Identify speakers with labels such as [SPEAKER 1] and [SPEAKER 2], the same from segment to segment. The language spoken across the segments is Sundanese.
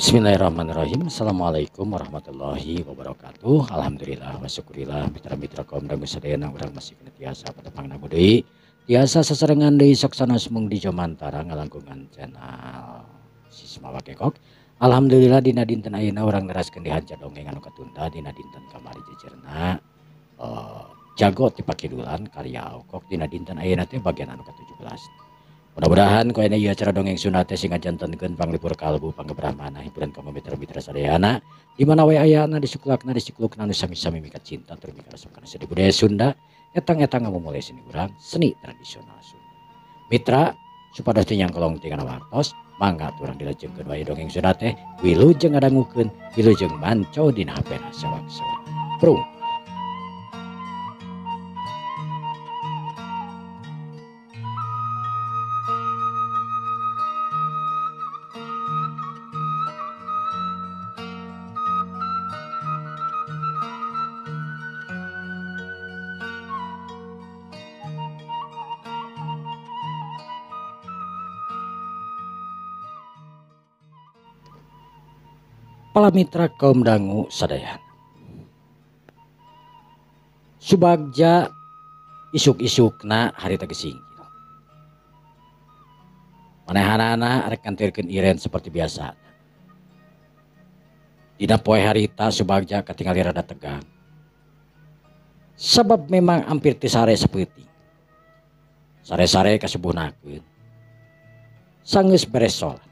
[SPEAKER 1] Bismillahirrahmanirrahim. Assalamualaikum warahmatullahi wabarakatuh. Alhamdulillah wa syukurillah mitra-mitra kaum dangu sadayana urang masih kena tiasa patepang dangu deui. Tiasa sasarengan deui sok sanes mung di Jomantara ngalangkungan channel Sisma Wakekok. Alhamdulillah dina dinten ayeuna urang neraskeun dihanca dongeng anu katunda dina dinten kamari jejerna jago ti pakidulan karya Okok dina dinten ayeuna teh bagian anu ka-17. Mudah-mudahan ku ayeuna ieu acara dongeng Sunda teh sing ngajantenkeun panglipur kalbu panggebrahmana hiburan kanggo mitra-mitra sadayana di mana we ayana disuklakna disiklukna nu sami-sami mika cinta tur mika resep kana seni budaya Sunda etang-etang ngamumule seni urang seni tradisional Sunda. Mitra supados teu nyangkolong ti kana wartos mangga urang dilajengkeun wae dongeng Sunda teh wilujeng ngadangukeun wilujeng manco dina hapena sawak-sawak. Prung. Pala mitra kaum dangu sadayana. Subagja isuk-isukna harita geus singkil. Manehanana rek nganterkeun Iren seperti biasa. Dina poe harita Subagja katingali rada tegang. Sebab memang hampir teu sare sapeuting. Sare-sare kasubuhnakeun. Sanggeus beres salat.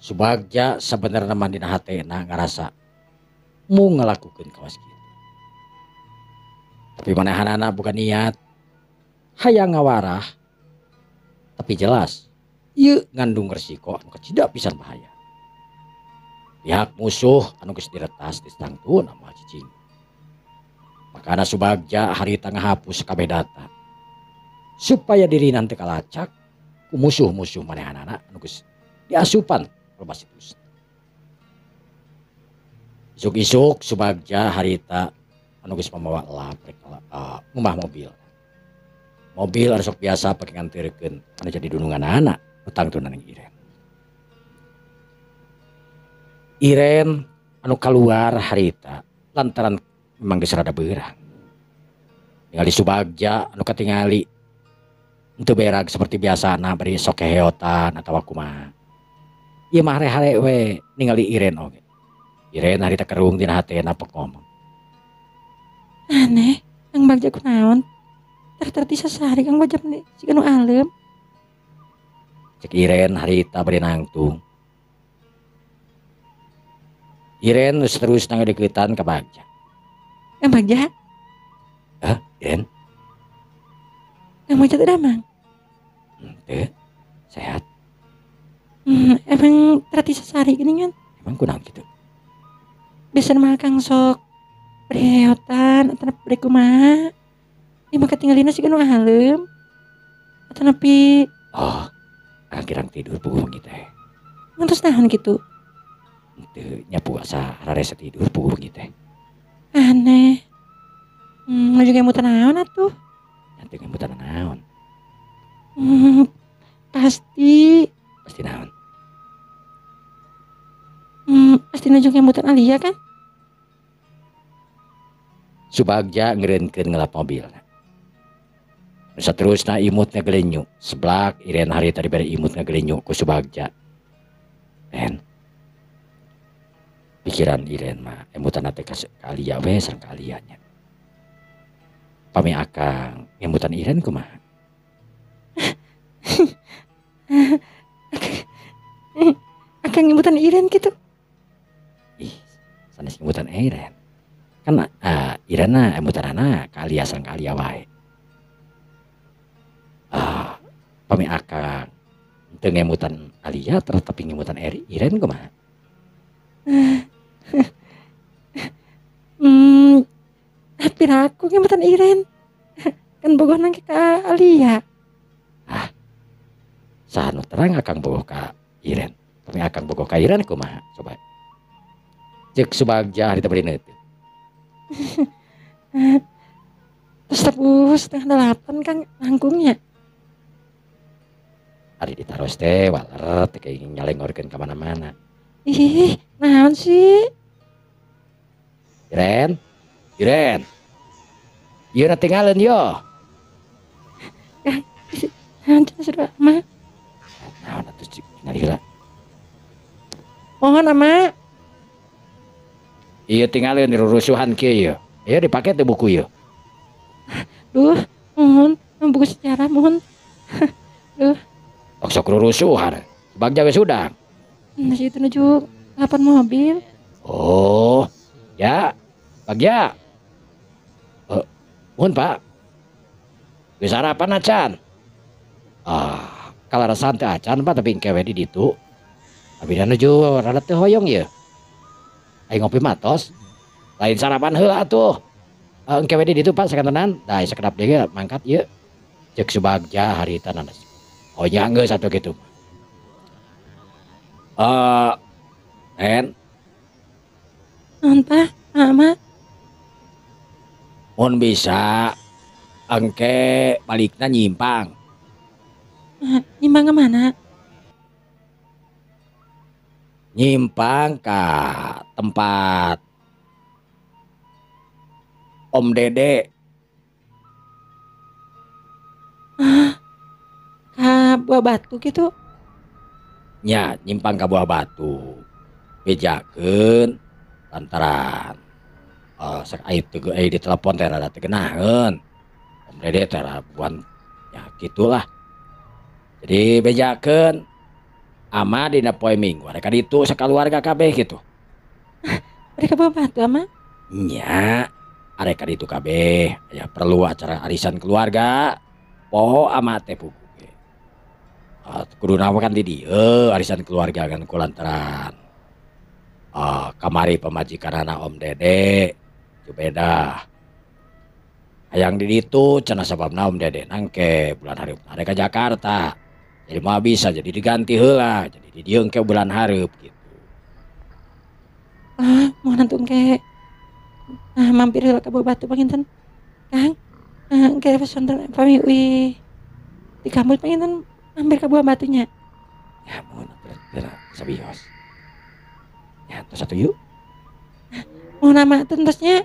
[SPEAKER 1] Subagja sebenarnya mah dina hatena ngarasa mau ngelakukeun kawas kitu. Tapi manehanana bukan niat hayang ngawarah, tapi jelas ieu ngandung resiko anu kacida pisan bahaya. Pihak musuh anu geus diretas ditangtuna moal cicing. Makana Subagja harita ngahapus kabeh data supaya dirina teu kalacak ku musuh-musuh manehanana anu geus diasupan situs. Isuk-isuk Subagja harita anu geus mamawa lap rek ngumah mobil. Mobil anu sok biasa pake nganterkeun anu jadi dununganana utang tunan Iren. Iren anu kaluar harita lantaran memang geus rada beurang. Ningali Subagja anu katingali henteu berag seperti biasana bari sok keheotan atawa kumaha. Ieu mah hare-hare we ningali Iren oge. Iren harita kerung dina hatena pek ngomong.
[SPEAKER 2] Aneh, Kang Bagja kunaon? Tar-tar ti sasari Kang Bagja meni siga nu aleum.
[SPEAKER 1] Cek Iren harita bari nangtung. Iren geus terus ngadeukeutan ka Bagja.
[SPEAKER 2] Kang Bagja?
[SPEAKER 1] Hah, Iren?
[SPEAKER 2] Kang Bagja teu damang?
[SPEAKER 1] Henteu, sehat.
[SPEAKER 2] Emang terati sasari gini kan?
[SPEAKER 1] Emang kunaon gitu?
[SPEAKER 2] Biasa mah Kang sok bereotan atau beri kumaha. Ieu mah katinggalina siga nu aleum. Atau nepi.
[SPEAKER 1] Oh, akang kirang tidur puguh wengi teh.
[SPEAKER 2] Ngantos naon kitu?
[SPEAKER 1] Henteu nya puasa rarese tidur puguh wengi teh.
[SPEAKER 2] Aneh. Nuju ngemutan naon atuh?
[SPEAKER 1] Nya teu ngemutan naon.
[SPEAKER 2] Pasti.
[SPEAKER 1] Pasti naon?
[SPEAKER 2] Pasti nuju ngemutan Alia kan?
[SPEAKER 1] Subagja ngerenkeun ngelap mobil. Nu saterusna imut ngagelenyu. Seblak Iren harita dibere imut ngagelenyu ku Subagja. Ren. Pikiran Iren mah emutan teh ka Alia we sareng ka Alia nya. Pami akang ngemutan Iren kumaha?
[SPEAKER 2] Akang ngemutan Iren gitu.
[SPEAKER 1] Ih, sanes ngemutan Iren. Kan Iren na emutanana ka Alia sareng ka Alia wae. Pami akang teu ngemutan Alia terus tapi ngemutan Iren kumaha?
[SPEAKER 2] Tapi aku ngemutan Iren. Kan bogoh nang ka Alia.
[SPEAKER 1] Ah. Saha nu terang akang bogoh ka Iren. Pami akang bogoh ka Iren kumaha coba. Cek Subagja harita bari neuteut.
[SPEAKER 2] Terus tepus 7:30 Kang langkungnya.
[SPEAKER 1] Ari ditaros teh waler teh kayak nyalengorkeun ka mana-mana.
[SPEAKER 2] Ih, naon sih?
[SPEAKER 1] Iren, Iren. Ieu na tinggalin yo.
[SPEAKER 2] Naon cenah sudah ama?
[SPEAKER 1] Naon atuh cik nyari heula.
[SPEAKER 2] Mohon ama.
[SPEAKER 1] Ieu tinggalin rurusuhan kieu ieu. Ieu dipake teh buku ieu.
[SPEAKER 2] Duh, mohon, buku sejarah mohon. Duh.
[SPEAKER 1] Sok rurusuhan. Bagja geus hudang.
[SPEAKER 2] Nah, itu nuju 8 mobil.
[SPEAKER 1] Oh, ya. Bagja. Mohon Pak. Geus sarapan acan. Ah, kalarasan teh acan Pak tapi engke we di ditu. Abi nuju rada teu hoyong ieu. Ayo ngopi matos. Lain sarapan heula atuh. Engke we di ditu Pak sakantenan. Da sakedap deui mangkat ieu. Cek Subagja harita nanas. Oh nya geus atuh kitu. En.
[SPEAKER 2] Naon Pak? Ama.
[SPEAKER 1] Mun bisa engke balikna nyimpang.
[SPEAKER 2] Nyimpang ke mana?
[SPEAKER 1] Nyimpang ke tempat Om Dede.
[SPEAKER 2] Ka Buah Batu gitu?
[SPEAKER 1] Nya, nyimpang ka Buah Batu. Bejakeun lantaran sak aya teu aya di telepon teh rada teu geunaheun. Om Dede teh buan ya gitulah. Jadi bejakeun ama dina poe Minggu rek ka ditu sakaluarga kabeh gitu.
[SPEAKER 2] Rek ka Buah Batu ama?
[SPEAKER 1] Nya, arek ka ditu kabeh aya perlu acara arisan keluarga. Poho ama teh pugu ge. Kuduna mah kan di dieu arisan keluarga kan kulantaran. Kamari pamajikanana Om Dede Jubedah. Hayang di ditu cenah sababna Om Dede nangke bulan hareup arek ka Jakarta. Jadi mah bisa jadi diganti heula, jadi di dieu engke bulan hareup gitu.
[SPEAKER 2] Ah, mohon atuh engke. Nah, mampir heula ka Buah Batu panginten. Kang, engke sonten pami uih di kampus panginten mampir ka Buah Batunya.
[SPEAKER 1] Ya mohon atuh geura sabios. Ya tos atuh yuk.
[SPEAKER 2] Mohon ama tentosnya.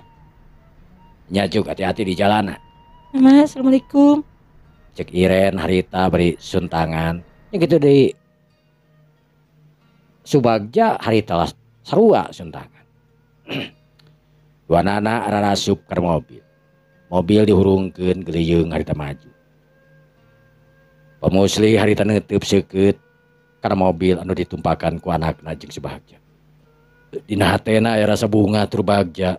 [SPEAKER 1] Nya juga hati-hati di jalan.
[SPEAKER 2] Ama, assalamualaikum.
[SPEAKER 1] Cek Iren harita beri suntangan. Ya gitu di Subagja harita lah sarua suntangan. Dua nana rarasup ke mobil. Mobil dihurungkeun gelieung harita maju. Pamusli harita neuteub seukeut kana mobil anu ditumpakan ku anakna jeung Subagja. Dina hatena aya rasa bunga tur bagja.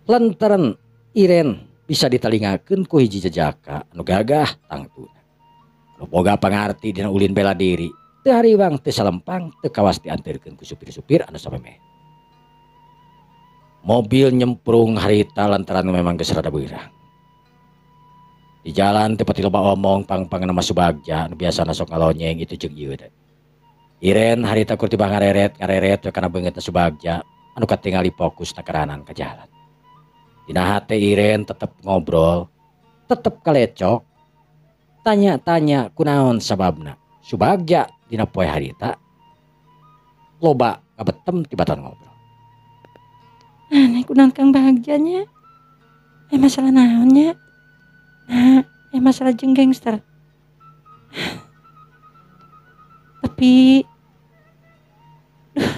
[SPEAKER 1] Lantaran Iren bisa ditalingakeun ku hiji jejaka anu gagah tangtuna. Anu boga pangarti dina ulin bela diri. Teu hariwang teu salempang teu kawas dianterkeun ku supir-supir anu samemeh. Mobil nyemprung harita lantaran memang geus rada beurang. Di jalan teu pati loba omong pang-pangna mah Subagja anu biasana sok ngalonyeng itu jeung ieu teh. Iren harita kur tibang ngareret we kana beungeutna Subagja anu katingali fokus na karanan ka jalan. Dina hate Iren tetep ngobrol, tetep kalecok, tanya-tanya kunaon sababna. Subagja dina poe harita loba kabetem tibatan ngobrol.
[SPEAKER 2] Aneh kunaon Kang Bagjanya? Masalah naonnya? Nah, masalah jeung gangster. Tapi duh,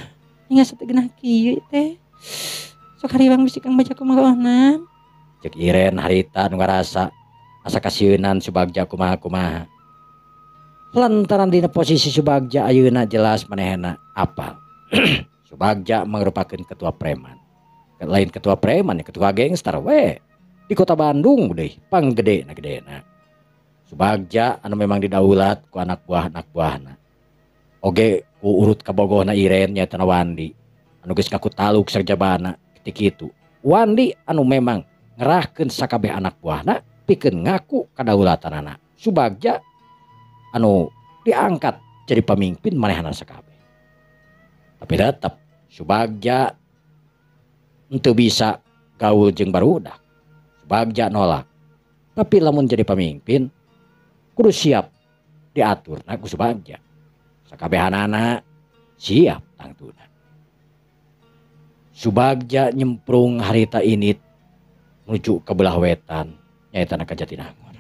[SPEAKER 2] hingga sategenah kieu teh. Sok hariwang bisi Kang Bagja kumaha onam.
[SPEAKER 1] Cek Iren harita nu ngarasa asa kasieunan Subagja kumaha-kumaha. Lantaran dina posisi Subagja ayeuna jelas manehna apal. Subagja mangrupakeun ketua preman. Lain ketua preman ya ketua gangster we. Di kota Bandung deui panggede na gedena. Subagja anu memang didaulat ku anak buah anak buahna. Oge ku urut kabogohna Iren nyaeta Wandi anu geus ngaku taluk sarjabana ketika itu. Wandi anu memang ngerahkeun sakabeh anak buahna pikeun ngaku kadaulatanana. Subagja anu diangkat jadi pemimpin manehna sakabeh. Tapi tetep Subagja henteu bisa gaul jeung barudak. Subagja nolak. Tapi lamun jadi pemimpin kudu siap Diaturna ku Subagja. Sakabehanana siap tangtuna. Subagja nyemprung harita init menuju ke belah wetan nyaeta ka Jatinangor.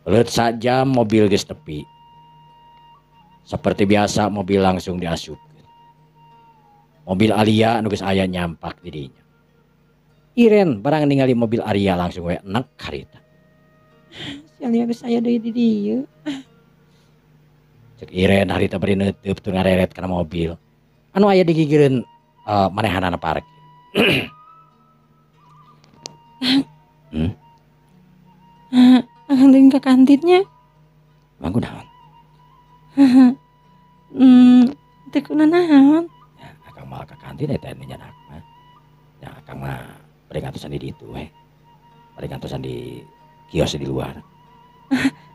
[SPEAKER 1] Belet saja mobil geus tepi. Seperti biasa mobil langsung diasupkeun. Mobil Alia nu geus aya nyampak di dinya. Iren barang ningali mobil Alia langsung we enek harita.
[SPEAKER 2] Si Alia geus aya deui di dieu.
[SPEAKER 1] Cek Iren harita bari neuteub teu ngareret kana mobil. Anu aya di gigireun manehanana parkir.
[SPEAKER 2] Akang deui ka kantinnya.
[SPEAKER 1] Emang kunaon?
[SPEAKER 2] Teu kunanaon.
[SPEAKER 1] Ya, akang mah ka kantin eta nya nyanak mah. Ya akang mah bari ngantosan di ditu we. Bari ngantosan di kios di luar.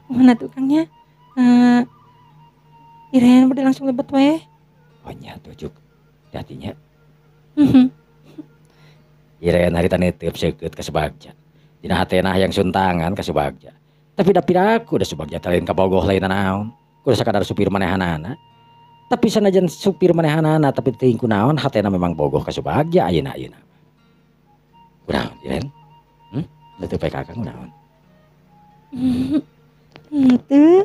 [SPEAKER 2] Mana tukangnya? Iren bade langsung lebet we.
[SPEAKER 1] Oh nya tuh juk. Hati-hatinya. Iren harita neuteub seukeut ka Subagja. Dina hatena hayang suntangan ka Subagja. Tapi da piraku da Subagja teh lain kabogoh lain naon. Kudu sakadar supir manehanana. Tapi sanajan supir manehanana tapi teuing kunaon hatena memang bogoh ka Subagja ayeuna-ayeuna. Kunaon Iren? Neuteub bae ka akang kunaon?
[SPEAKER 2] Henteu.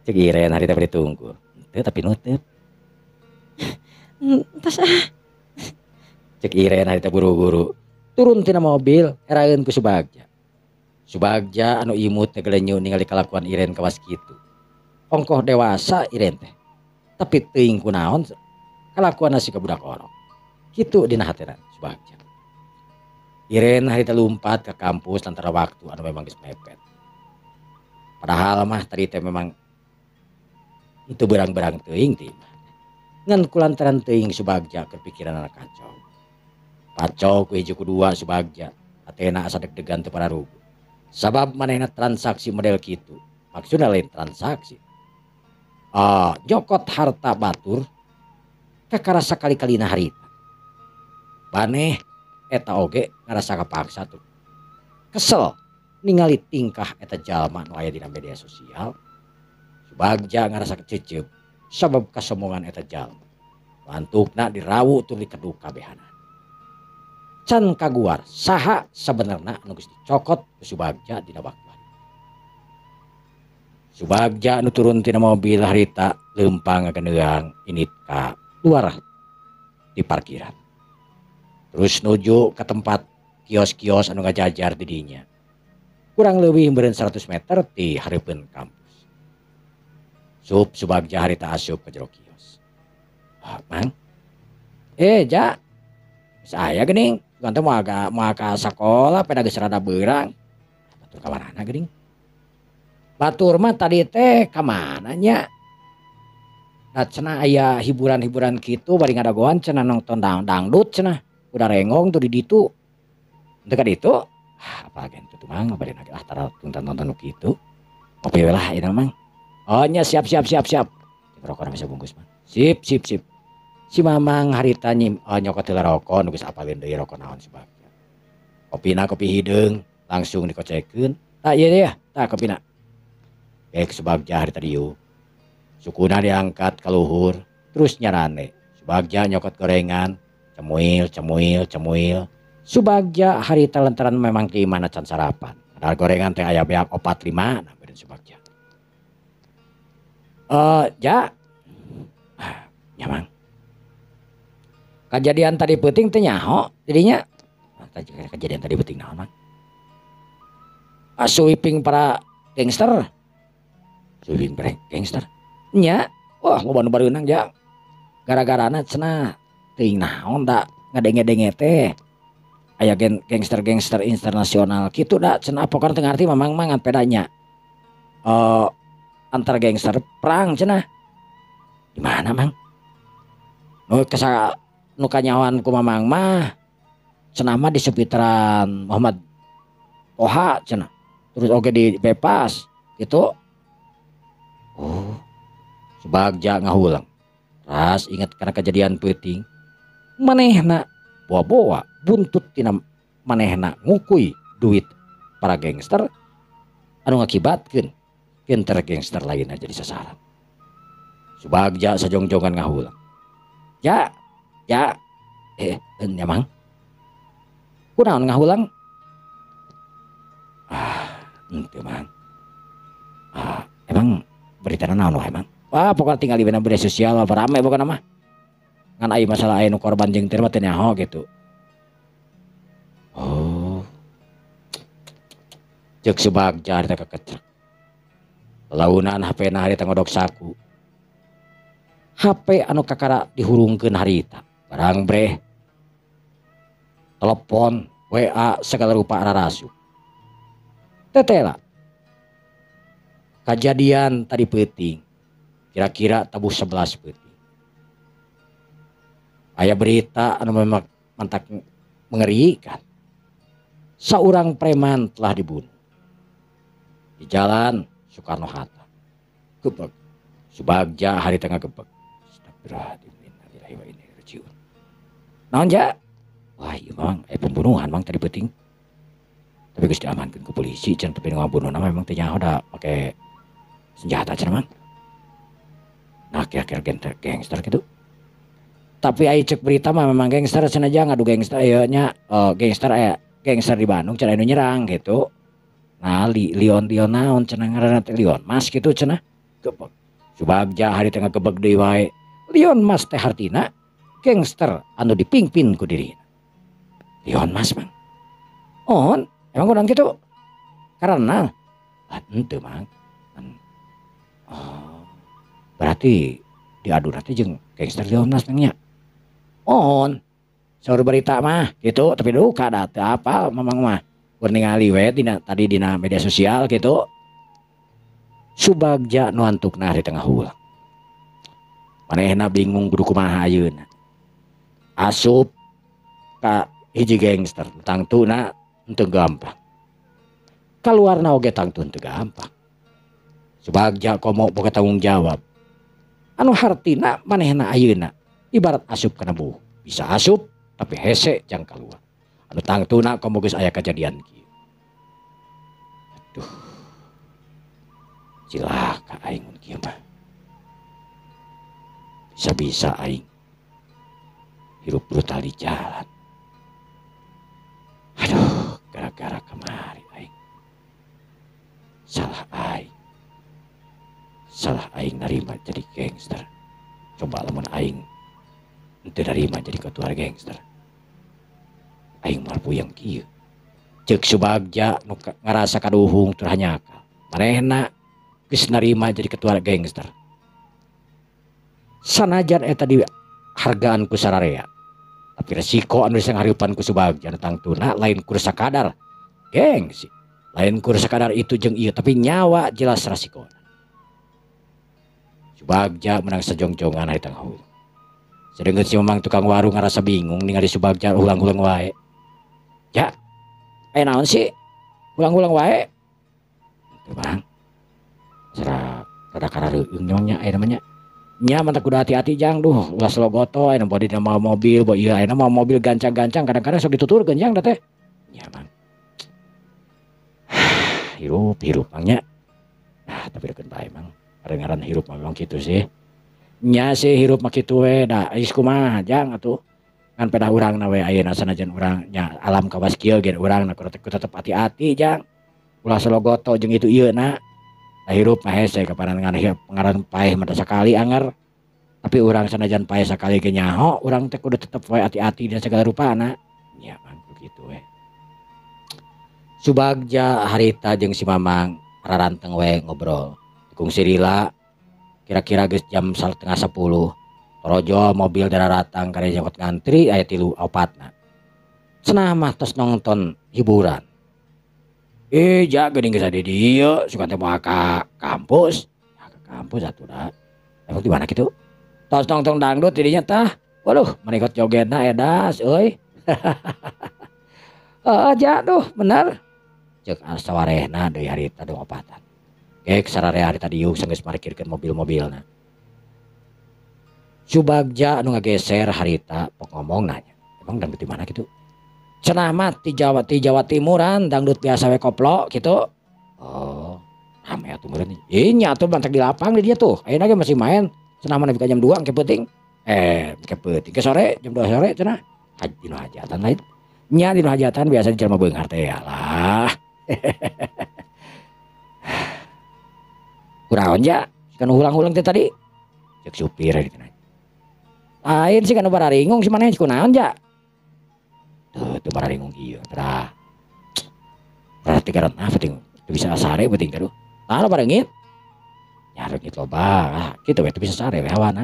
[SPEAKER 1] Cek Iren harita bari tunggu. Henteu tapi neuteub.
[SPEAKER 2] Tos ah.
[SPEAKER 1] Cek Iren harita buru-buru turun tina mobil eraeun ku Subagja. Subagja anu imut ngegelenyu ningali kalakuan Iren kawas kitu. Ongkoh dewasa Iren teh. Tapi teuing kunaon kalakuanna siga budak orok. Kitu dina hatena Subagja. Iren harita lumpat ke kampus lantaran waktu anu memang geus mepet. Padahal mah tadi teh memang teu berang-berang teuing teh. Ngan kulantaran teuing Subagja keur pikiranna kacau. Kacau ku hiji ku dua Subagja, hatena asa deg-degan teu pararugu. Sabab manehna transaksi model kitu, maksudna lain transaksi. Jokot harta batur kakara sakali-kalina harita. Baneh eta oge ngarasa kapaksa tuh. Kesel ningali tingkah eta jalma nu aya dina media sosial. Subagja ngarasa kececep sabab kasombongan eta jalma. Lantukna dirawu tur dikeduk kabehana. Can kaguar saha sabenerna anu geus dicokot ku Subagja dina waktu. Subagja nu turun tina mobil harita leumpang ngageneang init ka luar di parkiran. Terus nuju ke tempat kios-kios anu ngajajar di dinya. Kurang leuwih meureun 100 meter ti hareupeun kampus. Sup Subagja harita asup ke jero kios. Ah, Mang. Ja. Saya geuning, ganti moal ka sakola peda geus rada beurang. Batur ka mana geuning? Batur mah tadi teh ka mana nya? Da cenah aya hiburan-hiburan kitu bari ngadagoan cenah nonton dangdut cenah. Udah rengong tuh di ditu. Teu ka ditu? Ah, apa gen tuh Mang bari ah tara nonton nu kitu. Ngopi we lah ieu Mang. Oh nya siap. Rokok bisa bungkus Mang. Sip. Si Mamang harita nyokot heula rokok nu geus apalin deui rokok naon Subagja. Kopina kopi hideung langsung dikocekeun. Tah ieu ya, tah kopina. Bek Subagja harita dieu. Sukuna diangkat ka luhur terus nyarane. Subagja nyokot gorengan, cemuil. Subagja harita lantaran memang di mana can sarapan. Padahal gorengan teh aya beak 4 5 nah beureun Subagja. Ja. Nya Mang. Kejadian tadi peuting teh nyaho jadinya. Kejadian tadi peuting naon Mang? Sweeping para gangster. Sweeping para gangster. Nya, wah loba nu bareunang ja. Gara-garana cenah teuing naon da ngadenge-denge teh. Aya gangster-gangster internasional kitu da cenah pokona teu ngarti Mamang mah ngan pedanya. Antar gangster perang cenah. Di mana Mang? Nu kesa nu kanyawan ku Mamang mah cenah mah di seputaran Muhammad Toha cenah. Terus oge di bebas gitu. Oh, Subagja ngahulang. Ras ingat karena kejadian peuting. Manehna boa-boa buntut tina manehna ngukui duit para gangster anu ngakibatkeun Genter gangster lainna jadi sasaran. Subagja sajongjongan ngahulang. Ja, ja, nya Mang. Kunaon ngahulang? Ah, henteu Mang. Ah, emang berita naon wae Mang? Wah, pokoknya tinggal di media sosial rame pokokna mah. Ngan aya masalah aya nu korban jeung teh mah teu nyaho gitu. Oh. Ceuk Subagja harita kekecrek. Launan HP na harita ngodok saku. HP anu kakara dihurungkeun harita. Barang breh. Telepon, WA segala rupa ararasup. Tetela. Kajadian tadi peuting. Kira-kira tabuh 11 peuting. Aya berita anu memang mantak mengerikan. Seorang preman telah dibunuh di jalan Soekarno-Hatta. Gebek. Subagja hari tengah gebek. Astagfirullahaladzim, innalillahi wa inna ilaihi rajiun. Naon ja? Wah, iya Mang, pembunuhan Mang tadi peuting. Tapi geus diamankeun ku polisi, cenah tapi nu ngabunuhna mah memang teu nyaho da make senjata cenah Mang. Nah, kira-kira gangster gitu. Tapi aya cek berita mah memang gangster cenah aja ngadu gangster ieu nya, gangster aya gangster di Bandung cenah anu nyerang gitu. Nah, Leon Leon naon cenah ngaranna teh Leon Mas gitu cenah. Gebek. Subagja hari tengah gebek deui wae. Leon Mas teh hartina gangster anu dipimpin ku dirina. Leon Mas Mang. Oh, emang kunaon kitu? Karena ah henteu Mang. Oh, berarti diadu teh jeung gangster Leon Mas Mang nya. Oh, saur berita mah gitu, tapi duka da teu apal Mamang mah. Keur ningali we dina tadi dina media sosial gitu. Subagja nu antukna di tengah hulang. Manehna bingung kudu kumaha ayeuna. Asup ka hiji gangster tangtuna henteu gampang. Kaluarna oge tangtu henteu gampang. Subagja komo boga tanggung jawab. Anu hartina manehna ayeuna ibarat asup kana buuk. Bisa asup tapi hese jang kaluar. Anu tangtuna komo geus aya kajadian kieu. Aduh. Cilaka aing mun kieu mah. Bisa-bisa aing hirup brutal di jalan. Aduh, gara-gara kemari aing. Salah aing. Salah aing narima jadi gangster. Coba lamun aing henteu narima jadi ketua gangster. Aing moal puyeng kieu. Ceuk Subagja nu ngarasa kaduhung tur hanyakal. Manehna geus narima jadi ketua gangster. Sanajan eta dihargaan ku sararea. Tapi resiko anu disanghariupan ku Subagja nu tangtuna lain kur sakadar gengsi. Lain kur sakadar itu jeung ieu tapi nyawa jelas resikona. Subagja menang sajongjongan hari tengah hulu. Sedengkeun si Mamang tukang warung ngarasa bingung ningali Subagja ulang-ulang wae. Ja, aya naon sih? Ulang-ulang wae. Teu Mang. Sera rada karareueung nya aya namanya. Nya mantap kudu hati-hati jang duh, ulah slogoto aya body nama mobil, boy ieu aya nama mobil gancang-gancang kadang-kadang sok dituturkeun jang da teh. Nya Mang. Hirup hirup Mang nya. Nah, tapi reukeun bae Mang. Ngaran hirup mah memang kitu sih. Nya sih hirup mah kitu we da geus kumaha jang atuh. Ngan pedah urangna we ayeuna sanajan urang nya alam kawas kieu ge urangna kudu tetep hati-hati jang. Ulah slogoto jeung itu ieu na. Da hirup mah hese kapanan ngaran paeh mah sakali anger. Tapi urang sanajan paeh sakali ge nyaho urang teh kudu tetep we hati-hati dina segala rupana. Nya Mang kitu we. Subagja harita jeung si Mamang raranteng we ngobrol. Kungsi lila kira-kira geus jam 9:30. Torojo mobil dararatang kare jangkot ngantri aya 3 opatna. Cenah mah tos nonton hiburan. Ja geuning geus aya di dieu sugan teh moal ka kampus. Ya, ka kampus atuh da. Emang di mana kitu? Tos nonton dangdut di dinya tah. Waduh, menikot jogetna edas euy. Heeh ja duh bener. Ceuk sawarehna deui harita dong opatan. Gek sararea harita diuk sanggeus parkirkeun mobil-mobilna. Subagja anu ngageser harita pok ngomong nanya. Emang dangdut di mana kitu? Cenah mah ti Jawa Timuran dangdut biasa we koplo kitu. Oh, Rame atuh meureun. Nya atuh bantak di lapang di dia tuh. Ayeuna ge masih main. Cenah mah nepi ka jam 2 engke peuting. Engke peuting ke sore jam 2 sore cenah. Haji nu hajatan lain. Nya di nu hajatan biasa di jelema beunghar teh lah. Kuraon ja kan hulang-hulang teh tadi. Cek supir gitu. Lain sih kan bararingung si maneh kunaon ja. Tuh tuh bararingung ieu tah. Tah tigaran apa ting teu bisa sare penting aduh. Tah lo barengit. Ya reungit loba. Ah kitu we teu bisa sare we hawana.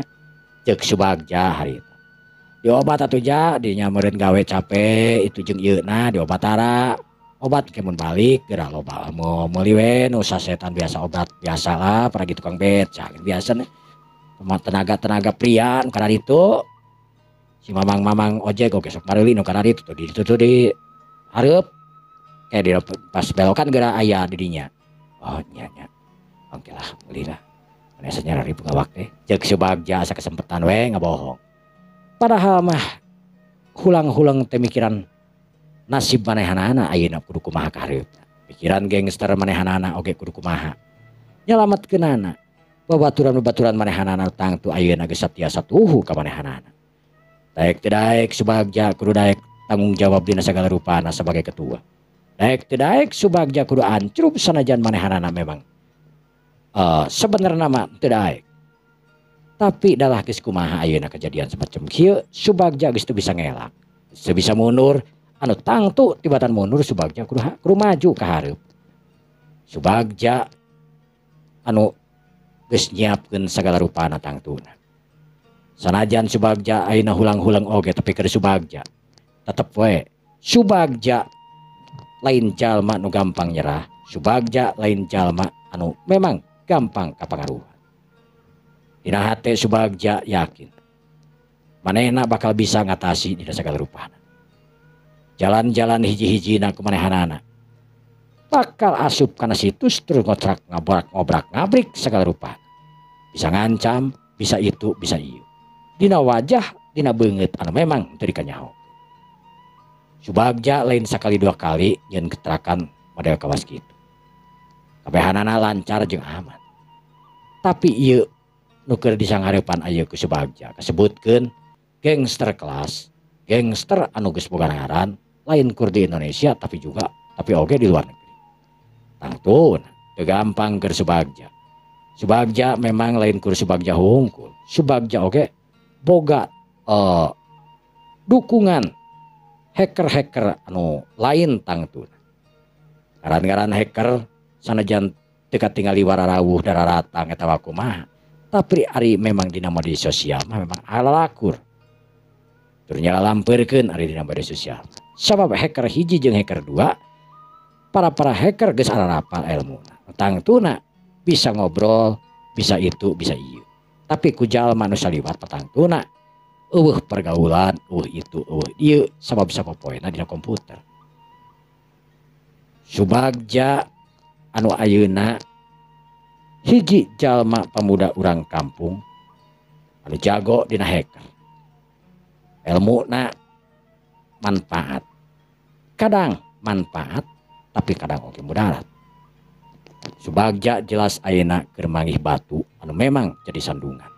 [SPEAKER 1] Cek Subagja harita. Diobat atuh ja dinya meureun gawe capek itu jeung ieu na diobatara. Obat ke mun balik geura loba mau meuli we nu sasetan biasa obat biasalah paragi tukang beca biasa nih. Tenaga-tenaga pria nu kararitu si mamang-mamang ojek oge sok mareuli nu kararitu tuh di ditu tuh di hareup kayak di pas belokan geura aya di dinya. Oh nya nya. Oke lah meuli lah. Biasa nyarari pegawak teh ceuk Subagja asa kesempetan we ngabohong. Padahal mah hulang-hulang teh mikiran nasib manehanana ayeuna kudu kumaha ka hareupna. Pikiran gangster manehanana oge kudu kumaha. Nyalametkeunana. Babaturan-babaturan manehanana tangtu ayeuna geus satiasa tuhu ka manehanana. Daek teu daek Subagja kudu daek tanggung jawab dina sagala rupana sebagai ketua. Daek teu daek Subagja kudu ancrub sanajan manehanana memang sebenarna mah teu daek. Tapi dalah geus kumaha ayeuna kejadian semacam kieu Subagja geus teu bisa ngelak, geus teu bisa mundur, anu tangtu tibatan mundur Subagja kudu maju ka hareup. Subagja anu geus nyiapkeun sagala rupana tangtuna. Sanajan Subagja ayeuna hulang-hulang oge tapi keur Subagja tetep we Subagja lain jalma nu gampang nyerah, Subagja lain jalma anu memang gampang kapangaruhan. Dina hate Subagja yakin manehna bakal bisa ngatasi dina sagala rupana. Jalan-jalan hiji-hijina ku manehanana bakal asup kana situs terus ngotrak ngabrak ngobrak ngabrik sagala rupana. Bisa ngancam, bisa itu, bisa ieu. Dina wajah, dina beungeut anu memang teu dikanyaho. Subagja lain sakali dua kali nyeun keterakan model kawas kitu. Kabehanana lancar jeung aman. Tapi ieu nu keur disanghareupan ayeuna ku Subagja kasebutkeun gangster kelas, gangster anu geus boga ngaran lain kur di Indonesia tapi juga tapi oge di luar negeri. Tangtuna teu gampang keur Subagja. Subagja memang lain kur Subagja hungkul. Subagja oge boga dukungan hacker-hacker anu lain tangtuna. Ngaran-ngaran hacker sanajan teu katingali wararawuh dararatang eta kumaha. Tapi ari memang dina media sosial mah memang alalakur. Tur nyalalampeurkeun ari dina media sosial. Sabab hacker hiji jeung hacker dua, para hacker geus ararapal elmuna. Tangtuna bisa ngobrol, bisa itu, bisa ieu. Tapi ku jalma nu saliwat patangtuna eueuh pergaulan, eueuh itu, eueuh ieu sabab sapopoena dina komputer. Subagja anu ayeuna hiji jalma pemuda urang kampung anu jago dina hacker. Elmuna manfaat. Kadang manfaat tapi kadang oge mudarat. Subagja jelas ayeuna keur manggih batu anu memang jadi sandungan.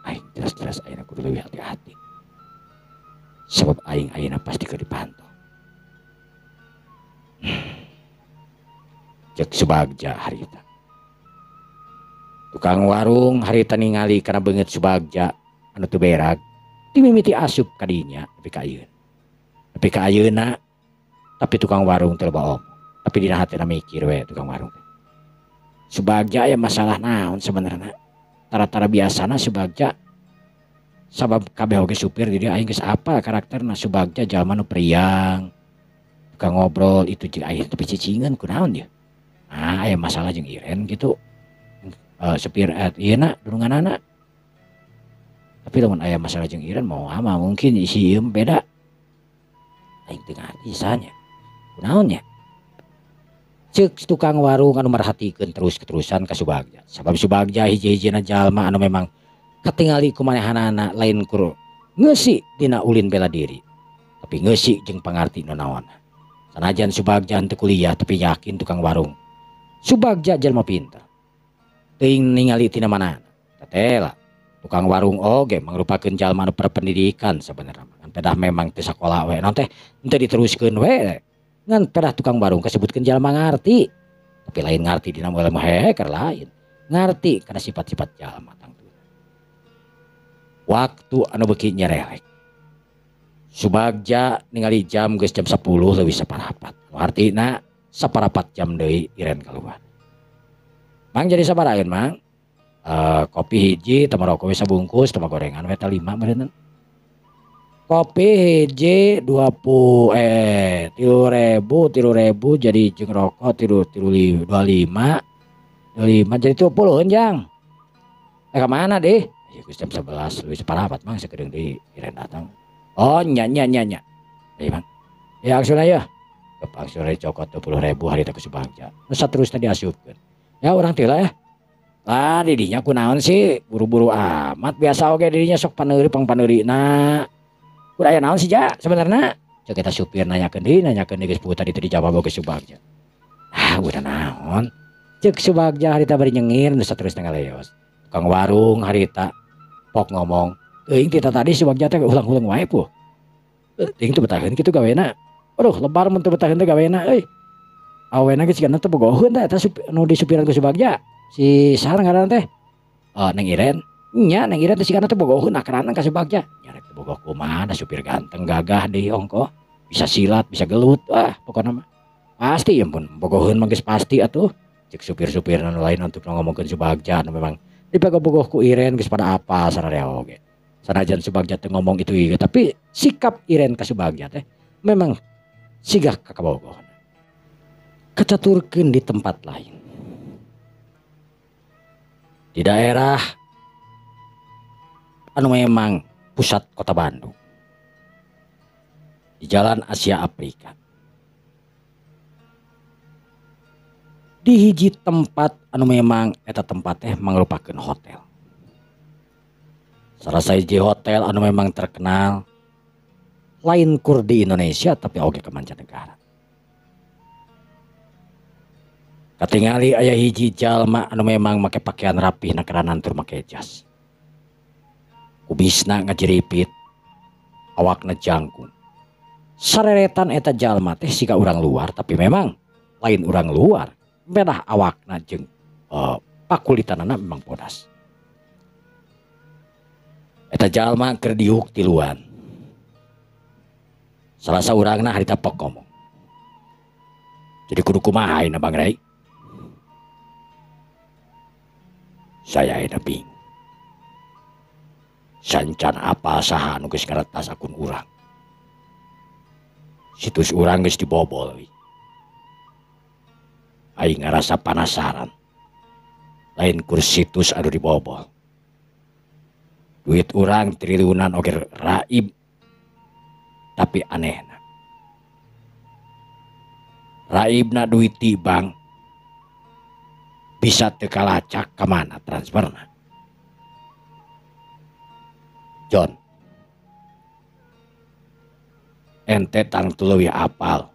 [SPEAKER 1] Aing jelas-jelas ayeuna kudu leuwih hati-hati. Sebab aing ayeuna pasti keur dipantau. Cek Subagja harita. Tukang warung harita ningali kana beungeut Subagja anu teu berak, dimimiti asup ka dinya nepi ka ayeuna. Nepi ka ayeuna tapi tukang warung teu loba omong. Tapi dina hatena mikir we tukang warung teh. Subagja aya masalah naon sebenarna? Tara-tara biasana Subagja sabab kabeh oge supir di dieu aing geus apal karakterna Subagja jalma nu priang. Tukang ngobrol itu jeung aing tapi cicingeun kunaon ieu? Ah aya masalah jeung Iren gitu. Supir ieu na dununganana. Tapi lamun aya masalah jeung Iren mau mah mungkin isi ieu beda. Aing teu ngarti sanya. Kunaon nya? Ceuk tukang warung anu merhatikeun terus keterusan ka Subagja. Sabab Subagja hiji-hijina jalma anu memang katingali ku manehanana lain kur ngeusi dina ulin bela diri. Tapi ngeusi jeung pangarti nu naonna. Sanajan Subagja henteu kuliah tapi yakin tukang warung Subagja jelema pinter. Teuing ningali tina mana. Tetela tukang warung oge mangrupakeun jalma anu berpendidikan sabenerna. Ngan pedah memang teu sakola we naon teh henteu diteruskeun we. Ngan pedah tukang warung kasebutkeun jalma ngarti. Tapi lain ngarti dina ilmu hacker lain. Ngarti kana sifat-sifat jalma tangtuna. Waktu anu beuki nyerelek. Subagja ningali jam geus jam 10 leuwih saparapat. Nu artina saparapat jam deui Iren kaluar. Mang jadi sabaraeun Mang? Kopi hiji, tama rokok we sabungkus, tama gorengan we 5 meureun. Kopi hiji 20 3.000 3.000 jadi jeung rokok tilu tilu 25 25 jadi 20 jang. Ka mana deh? Ya geus jam 11 leuwih saparapat Mang sakedeung deui Iren datang. Oh nya nya nya nya. Deui Mang. Ya angsuna ya. Angsuna dicokot 20.000 harita ku Subagja. Nu saterusna diasupkeun. Ya urang teh lah ya. Lah didinya kunaon sih buru-buru amat biasa oge didinya sok paneuri pangpaneurina. Kudu aya naon sih ja sebenarnya? Cek eta supir nanyakeun deui geus puguh tadi teu dijawab oge Subagja. Ah udah naon? Cek Subagja harita bari nyengir nu saterusna ngaleos. Tukang warung harita pok ngomong, teuing ti tadi Subagja teh ulang-ulang wae puh. Teuing teu betaheun kitu gawena. Aduh lebar mun teu betaheun teh gawena euy. Awena geus sigana teh bogoheun teh eta nu disupiran ku Subagja. Si saha ngaranna teh? Oh, Neng Iren. Nya Neng Iren teh sigana teh bogoheun akrana ka Subagja. Nya rek teu bogoh kumaha da supir ganteng gagah deui ongkoh. Bisa silat, bisa gelut. Wah, pokona mah pasti ya pun bogoheun mah geus pasti atuh. Cek supir-supir anu lain untuk ngomongkeun Subagja anu memang dipagobogoh ku Iren geus pada apa sararea oge. Sanajan Subagja teh ngomong itu ieu tapi sikap Iren ka Subagja teh memang sigah ka kabogohna. Kacaturkeun di tempat lain. Di daerah anu memang pusat kota Bandung. Di Jalan Asia Afrika. Di hiji tempat anu memang eta tempat teh mangrupakeun hotel. Salah sahiji hotel anu memang terkenal lain kur di Indonesia tapi oge ke mancanegara. Katingali aya hiji jalma anu memang make pakaian rapih nakeranan tur make jas. Kubisna ngajiripit, awakna jangkung. Sareretan eta jalma teh siga urang luar tapi memang lain urang luar. Pedah awakna jeung pakulitanana memang bodas. Eta jalma keur diuk tiluan. Salah saurangna harita pok ngomong. Jadi kudu kumaha ayeuna Bang Rai? Saya ayeuna bingung. Sancan apa saha anu geus ngaretas akun urang. Situs urang geus dibobol. Aing ngarasa panasaran. Lain kur situs anu dibobol. Duit urang triliunan oge raib. Tapi anehna. Raibna duit ti bank bisa teu kalacak ka mana transferna. John, ente tangtu leuwih apal.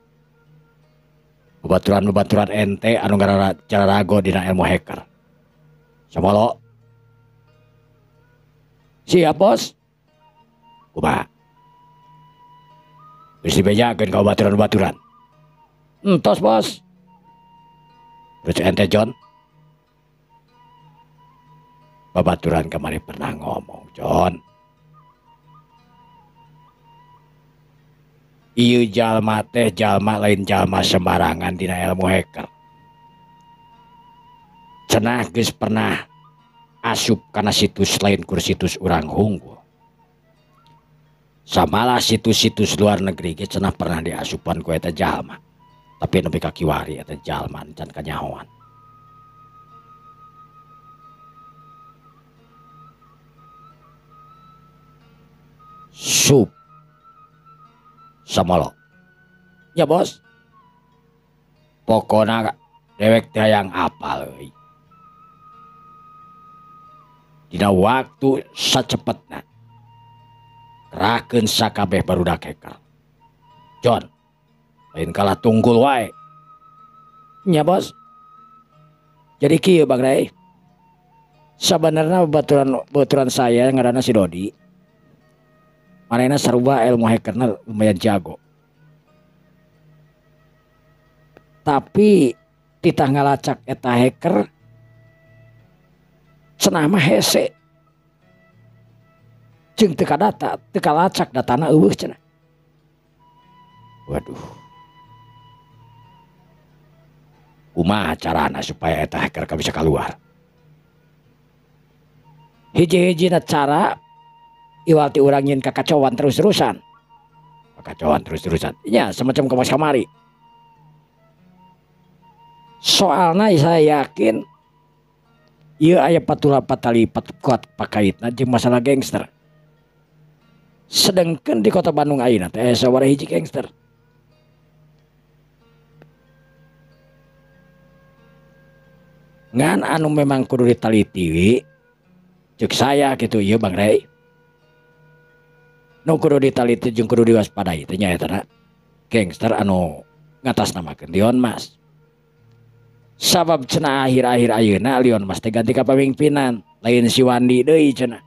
[SPEAKER 1] Babaturan-babaturan ente anu ngararago dina ilmu hacker. Samolo. Siap bos. Kumaha? Geus dibejakeun ka babaturan-babaturan. Entos bos. Terus ente John. Babaturan kamari pernah ngomong John. Ieu jalma teh jalma lain jalma sembarangan dina ilmu hacker. Cenah geus pernah asup kana situs lain kur situs urang hungkul. Samalah situs-situs luar negeri ge cenah pernah diasupan ku eta jalma. Tapi nepi ka kiwari eta jalma can kanyahoan. Sup Samolo. Ya bos. Pokona dewek teh hayang apal euy. Dina waktu sacepetna kerahkeun sakabeh barudak hacker. John, Lain kalah tunggul wae. Nya bos. Jadi kieu Bang Rey. Sabenerna baturan saya ngaranna si Dodi. Manehna sarua ilmu hackerna lumayan jago. Tapi titah ngalacak eta hacker cenah mah hese. Jeung teu kadata, teu kalacak datana eueuh cenah. Waduh. Kumaha carana supaya eta hacker bisa keluar? Hiji-hijina cara iwal ti urang nyin kakacauan terus-terusan. Kakacauan terus-terusan. Nya semacam kawas kamari. Soalna saya yakin ieu aya patula patalipat kuat pakaitna jeung masalah gangster. Sedangkan di kota Bandung ayeuna teh aya sabaraha hiji gangster. Ngan anu memang kudu ditaliti we, cek saya gitu ieu Bang Rey. Nu kudu ditaliti jeung kudu diwaspadai teh nyaeta gangster anu ngatasnamakeun Lion Mas. Sabab cenah akhir-akhir ayeuna Lion Mas teh ganti kapamimpinan, lain si Wandi deui cenah.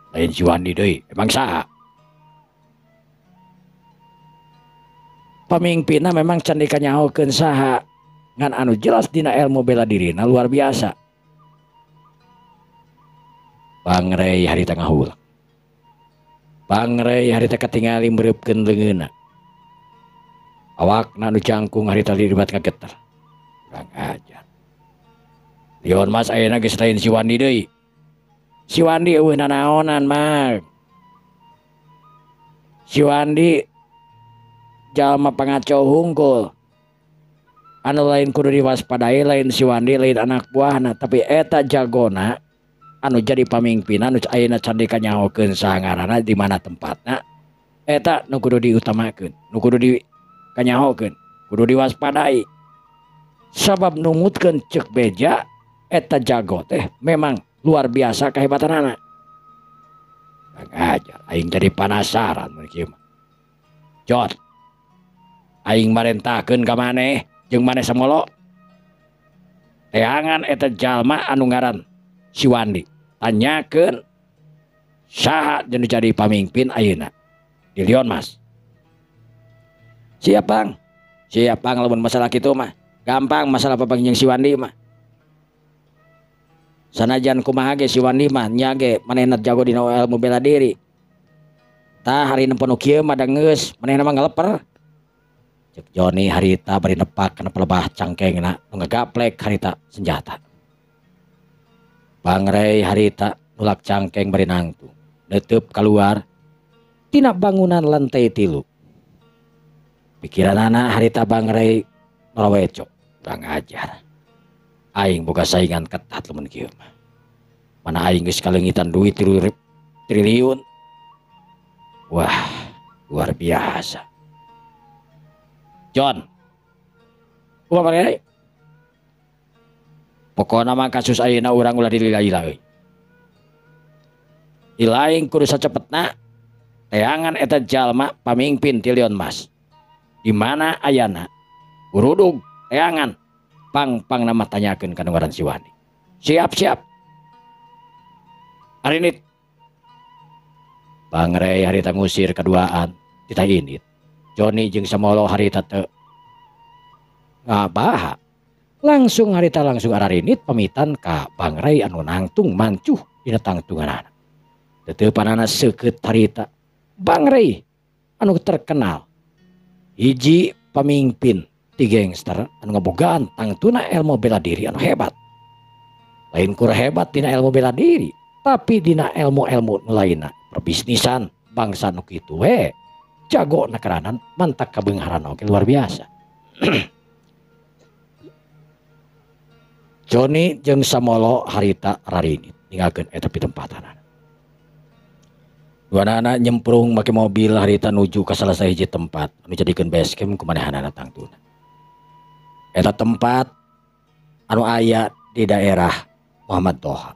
[SPEAKER 1] Lain si Wandi deui, emang saha? Pamimpinna memang can dikanyahokeun saha. Ngan anu jelas dina ilmu bela dirina luar biasa. Bang Rey harita ngahulang. Bang Rey harita katingali meureupkeun leungeunna. Awakna nu jangkung harita liribat ngageter. Kurang ajar. Lion Mas ayeuna geus lain si Wandi deui. Si Wandi eueuh nanaonan mah. Si Wandi jalma pangacau hungkul. Anu lain kudu diwaspadai lain si Wandi lain anak buahna, tapi eta jagona anu jadi pamimpin anu ayeuna can dikanyahokeun saha ngaranna di mana tempatna, eta nu kudu diutamakeun, nu kudu dikanyahokeun, kudu diwaspadai. Sabab nungutkeun ceuk beja eta jago teh memang luar biasa kehebatanana. Ajar aing jadi penasaran mun kieu mah. Jot aing marentahkeun ka maneh jeung maneh samolo teangan eta jalma anu ngaran si Wandi, tanyakeun saha jeung jadi pamimpin ayeuna di Lion Mas. Siap Bang, siap Bang, lamun masalah kitu mah gampang, masalah papanggih jeung si Wandi mah. Sanajan kumaha ge si Wandi mah nya ge manehna jago dina ilmu bela diri. Tah hari nempo nu kieu mah da geus manehna mah ngaleper. Cek Joni harita bari nepak kana pelebah cangkengna nu ngagaplek harita senjata. Bang Rey harita nulak cangkeng bari nangtung neuteub kaluar tina bangunan lantai 3. Pikiranana harita Bang Rey nolawecok, kurang ajar. Aing boga saingan ketat lamun kieu mah. Mana aing geus kaleungitan duit 3 triliun. Wah, luar biasa. John, kumaha Bang Rey? Pokona mah kasus ayeuna urang ulah dilila-lila euy. Ilaing kudu sacepetna teangan eta jalma pamimpin ti Lion Mas. Di mana ayana? Urudug teangan pang-pang nama tanyakeun ka nu ngaran si Wandi. Siap siap. Arinit. Bang Rey harita ngusir kaduaan titah indit. Joni jeung Samolo harita teu ngabaha. Langsung harita langsung ararinit pamitan ka Bang Rey anu nangtung mancuh dina tangtunganana. Teteupanana seukeut harita Bang Rey anu terkenal hiji pamimpin ti gangster anu ngabogaan tangtuna ilmu bela diri anu hebat. Lain kur hebat dina ilmu bela diri, tapi dina ilmu-ilmu nu lainna, perbisnisan bangsa nu kitu we. Jago nakeranan mantak kabeungharan oge luar biasa. Joni jeung Samolo harita rarinit ninggalkeun eta pitempatanana. Duanana nyemprung make mobil harita nuju ka salah sahiji tempat anu jadikeun base camp ku manehanana tangtuna. Eta tempat anu aya di daerah Muhammad Toha.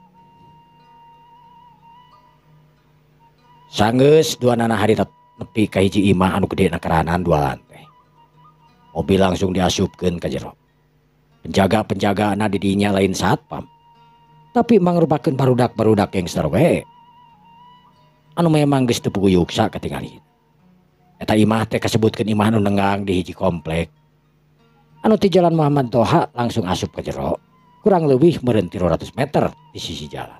[SPEAKER 1] Sanggeus duanana harita nepi ka hiji imah anu gede nakeranan 2 lantai. Mobil langsung diasupkeun ka jero. Penjaga-penjagana di dinya lain satpam. Tapi mangrupakeun barudak-barudak gangster we. Anu memang geus teu puguh yuksa katingali. Eta imah teh kasebutkeun imah anu nenggang di hiji komplek. Anu ti Jalan Muhammad Toha langsung asup ka jero. Kurang lebih meureun 300 meter di sisi jalan.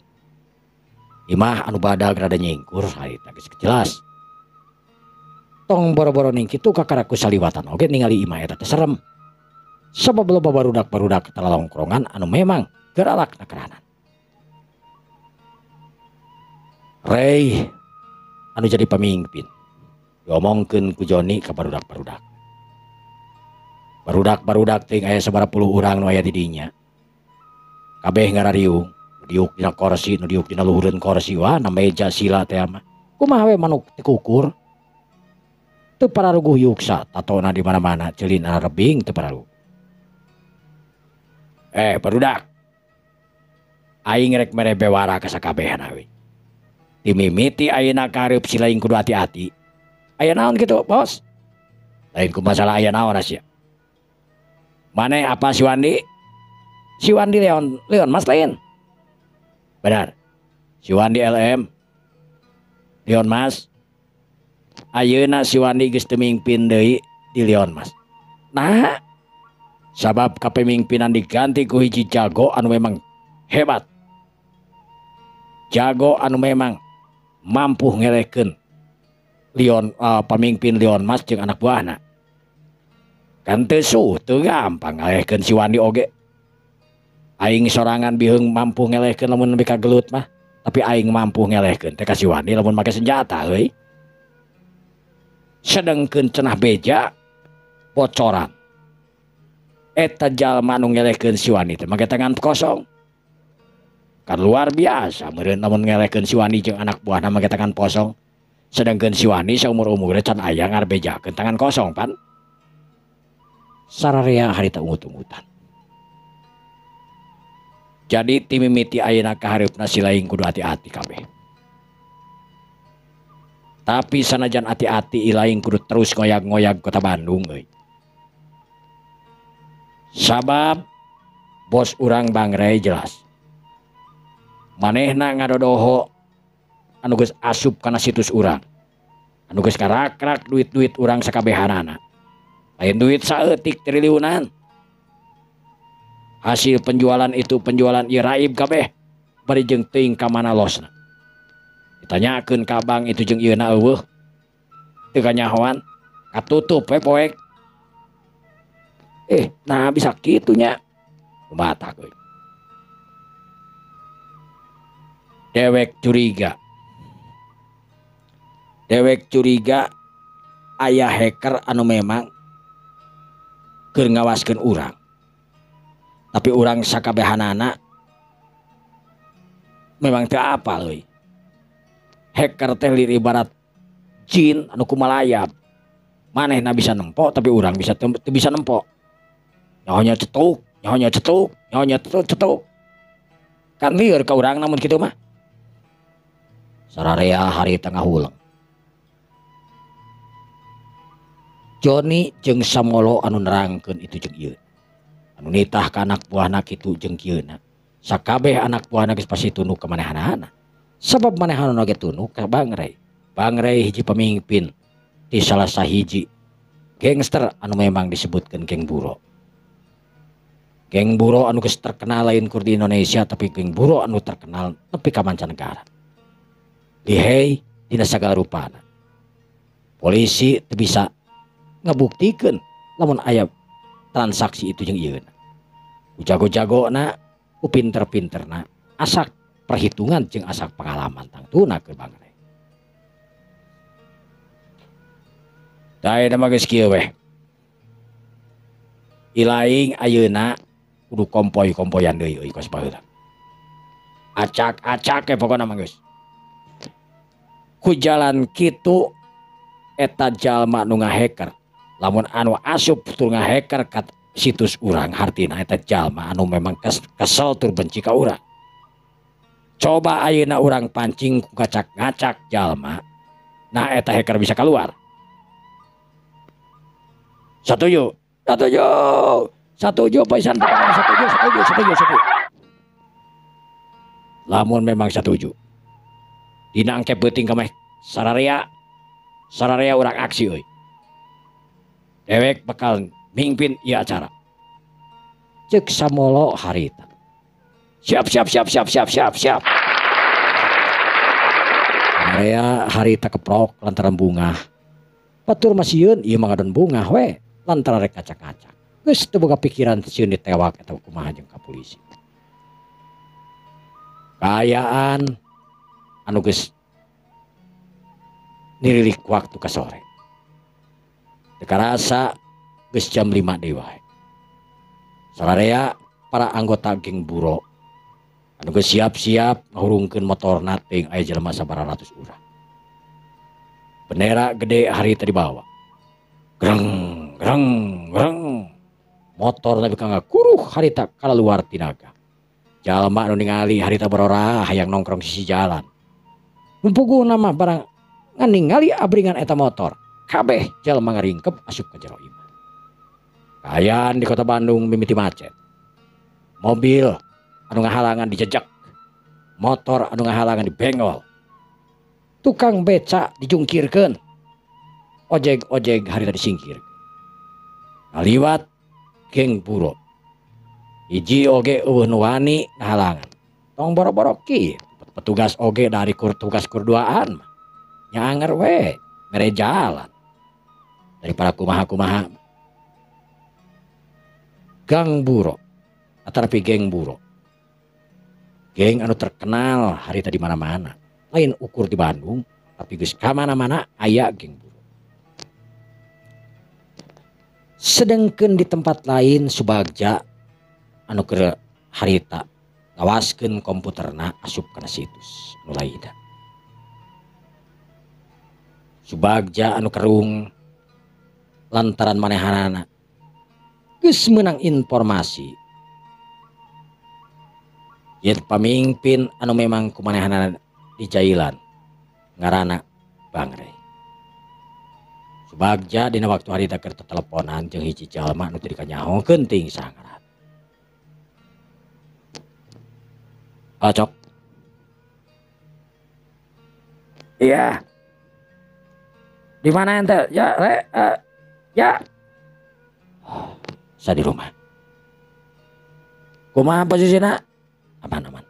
[SPEAKER 1] Imah anu badag rada nyingkur harita geus jelas. Tong boro-boro ning kitu kakara ku saliwatan oge ningali imah eta teh serem. Sabab loba barudak-barudak talalongkrongan anu memang geralak nakeranan. Rey anu jadi pemimpin diomongkeun ku Joni ka barudak-barudak. Barudak-barudak teh aya sabaraha puluh urang nu aya di dinya. Kabeh ngarariung, nu diuk dina korsi, nu diuk dina luhureun korsi, wah na meja sila teh mah. Kumaha we manuk teu kukur. Teu pararuguh yuksa, tatona di mana-mana, ceulina rebing teu pararuguh. Barudak. Aing rek mere bewara ka sakabehna we. Dimimiti ayeuna ka hareup si lain kudu hati-hati. Aya naon kitu, Bos? Lain ku masalah aya naon sia. Maneh apa si Wandi? Si Wandi Leon, Leon Mas lain. Benar. Si Wandi LM. Leon Mas. Ayeuna si Wandi geus teu mingpin deui di Leon Mas. Nah, sabab kapemimpinan diganti ku hiji jago anu memang hebat. Jago anu memang mampu ngelehkeun Leon pamimpin Leon Mas jeung anak buahna. Kan teu teu gampang ngalehkeun si Wandi oge. Aing sorangan biheung mampu ngelehkeun lamun nepi ka gelut mah, tapi aing mampu ngelehkeun teh ka si Wandi lamun make senjata euy. Sedengkeun cenah beja bocoran. Eta jalma nu ngelehkeun si Wandi teh make tangan kosong. Kan luar biasa meureun lamun ngelehkeun si Wandi jeung anak buahna make tangan kosong. Sedangkeun si Wandi saumur-umurna can aya ngabejakeun tangan kosong pan. Sararea harita ungut-ungutan. Jadi timimiti ayeuna ka hareupna si lain kudu hati-hati kabeh. Tapi sanajan hati-hati ilaing kudu terus ngoyag-ngoyag kota Bandung euy. Sabab bos urang Bang Rey jelas. Manehna ngadodoho anu geus asup kana situs urang. Anu geus karakrak duit-duit urang sakabehanana. Lain duit saeutik triliunan. Hasil penjualan itu penjualan ieu raib kabeh bari jeung teuing ka mana losna. Ditanyakeun ka bank itu jeung ieu na eueuh. Teu kanyahoan, katutup we poek. Nah bisa kitu nya. Kumaha euy. Dewek curiga. Dewek curiga aya hacker anu memang keur ngawaskeun urang. Tapi urang sakabehanana memang teu apal euy. Hacker teh lir ibarat jin anu kumalayap. Manehna bisa nempo tapi urang bisa teu bisa nempo. Nyahonya cetuk, nyahonya cetuk, nyahonya cetuk, cetuk. Kan lieur ka urang namun kitu mah. Sararea hari tengah huleng. Joni jeung Samolo anu nerangkeun itu jeung ieu. Anu nitah ka anak buahna kitu jeung kieuna. Sakabeh anak buahna geus pasti tunduk ka manehanana. Sabab manehanana ge tunduk ka Bang Rey. Bang Rey hiji pemimpin di salah sahiji gangster anu memang disebutkeun geng Buro. Geng Buro anu geus terkenal lain kur di Indonesia tapi geng Buro anu terkenal nepi ka mancanegara. Lihei dina sagala rupana. Polisi teu bisa ngabuktikeun lamun aya transaksi itu jeung ieu. Ku jago-jagona, ku pinter-pinterna, asak perhitungan jeung asak pengalaman tangtuna keur Bang Rey. Da ayeuna mah geus kieu weh. Ilaing ayeuna kudu kompoy-kompoyan deui euy kos baheula. Acak-acak we pokona mah geus. Ku jalan kitu eta jalma nu ngahacker. Lamun anu asup tur ngahacker ka situs urang hartina eta jalma anu memang kesel tur benci ka urang. Coba ayeuna urang pancing ku ngacak-ngacak jalma, nah eta hacker bisa keluar. Satuju. Satuju. Satuju pisan satuju satuju satuju satuju. Lamun memang satuju. Dina engke peuting kameh sararea sararea urang aksi euy. Dewek bakal mimpin ieu acara. Ceuk Samolo harita. Siap siap siap siap siap siap siap. Area harita keprok lantaran bungah. Batur mah sieun ieu mah ngadon bungah we lantaran rek ngacak-ngacak. Geus teu boga pikiran sieun ditewak eta kumaha jeung ka polisi. Kaayaan anu geus nirilik waktu ka sore. Teu karasa geus jam 5 deui wae. Sararea para anggota geng Buro anu geus siap-siap ngahurungkeun motorna teuing aya jelema sabaraha ratus urang. Bendera gede harita dibawa. Greng greng greng. Motor nepi ka ngakuruh harita kalaluar tinaga. Jalma anu ningali harita borora hayang nongkrong sisi jalan. Mumpuguhna mah barang ngan ningali abringan eta motor. Kabeh jalma ngaringkep asup ka jero imah. Kaayaan di kota Bandung mimiti macet. Mobil anu ngahalangan dijejak. Motor anu ngahalangan dibenggol. Tukang beca dijungkirkeun. Ojeg-ojeg harita disingkir. Ngaliwat geng Buro. Hiji oge eueuh nu wani ngahalangan. Tong boro-boro kieu. Petugas oge dari kur tugas kur duaan mah. Nya anger we mere jalan. Daripada kumaha-kumaha. Gang Buro atanapi geng Buro. Geng anu terkenal harita di mana-mana. Lain ukur di Bandung, tapi geus ka mana-mana aya geng Buro. Sedengkeun di tempat lain Subagja anu keur harita ngawaskeun komputerna asup kana situs anu lainna. Subagja anu kerung lantaran manehanana geus meunang informasi yen pamimpin anu memang kumanehanana dijailan ngaranna Bangre. Subagja dina waktu harita keur teteleponan jeung hiji jalma anu teu dikanyahokeun teuing saha ngaranna. Cok. Iya. Di mana ente? Ya, re, ya. Oh, saya di rumah. Kumaha posisina? Aman aman.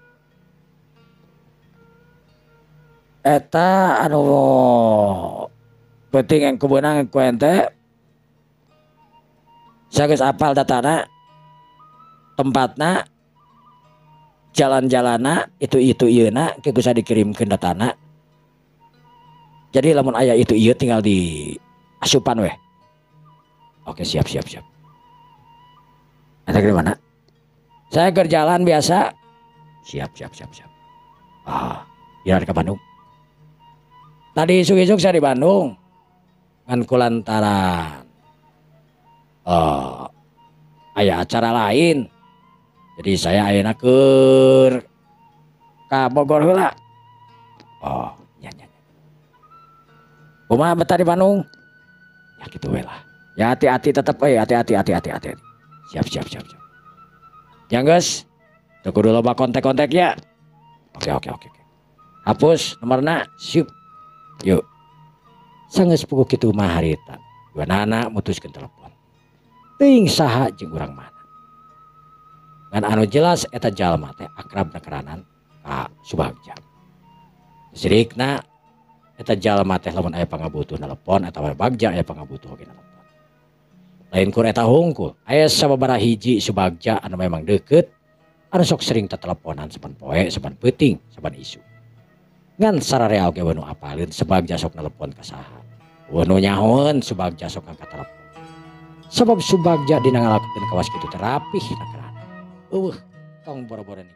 [SPEAKER 1] Eta anu penting yang kubeunang ku ente. Saya geus apal datana, tempatna, jalan-jalanna, itu ieuna ke geus dikirimkeun datana. Jadi lamun aya itu ieu tinggal di asupan weh. Oke, siap siap siap. Ente di mana? Saya ke jalan biasa. Siap siap siap siap. Ah, ya ke Bandung. Tadi isuk-isuk saya di Bandung. Ngan kulantaran aya acara lain. Jadi saya ayeuna keur ka Bogor heula. Oh, nya nya. Kumaha betah di Bandung? Ya gitu we lah. Ya hati-hati tetep euy, hati-hati hati-hati hati. Siap siap siap siap. Ya geus, teu kudu loba kontak-kontak ya. Oke oke oke oke. Hapus nomorna, siap. Yuk. Sanggeus puguh kitu mah harita. Duanana mutuskeun telepon. Teuing saha jeung urang mana. Ngan anu jelas eta jalma teh akrab nakeranan ka Subagja. Sirikna eta jalma teh lamun aya pangabutuh nelepon atawa Bagja aya pangabutuh oge nelepon. Lain kur eta hungkul, aya sababaraha hiji Subagja anu memang deukeut anu sok sering teteleponan saban poe, saban peuting, saban isuk. Ngan sararea oge nu apaleun Subagja sok nelepon ka saha. Nu nyahoeun Subagja sok ngangkat telepon. Sabab Subagja dina ngalakukeun kawas kitu teh rapih nakerana. Eueuh, tong boro-boro nih.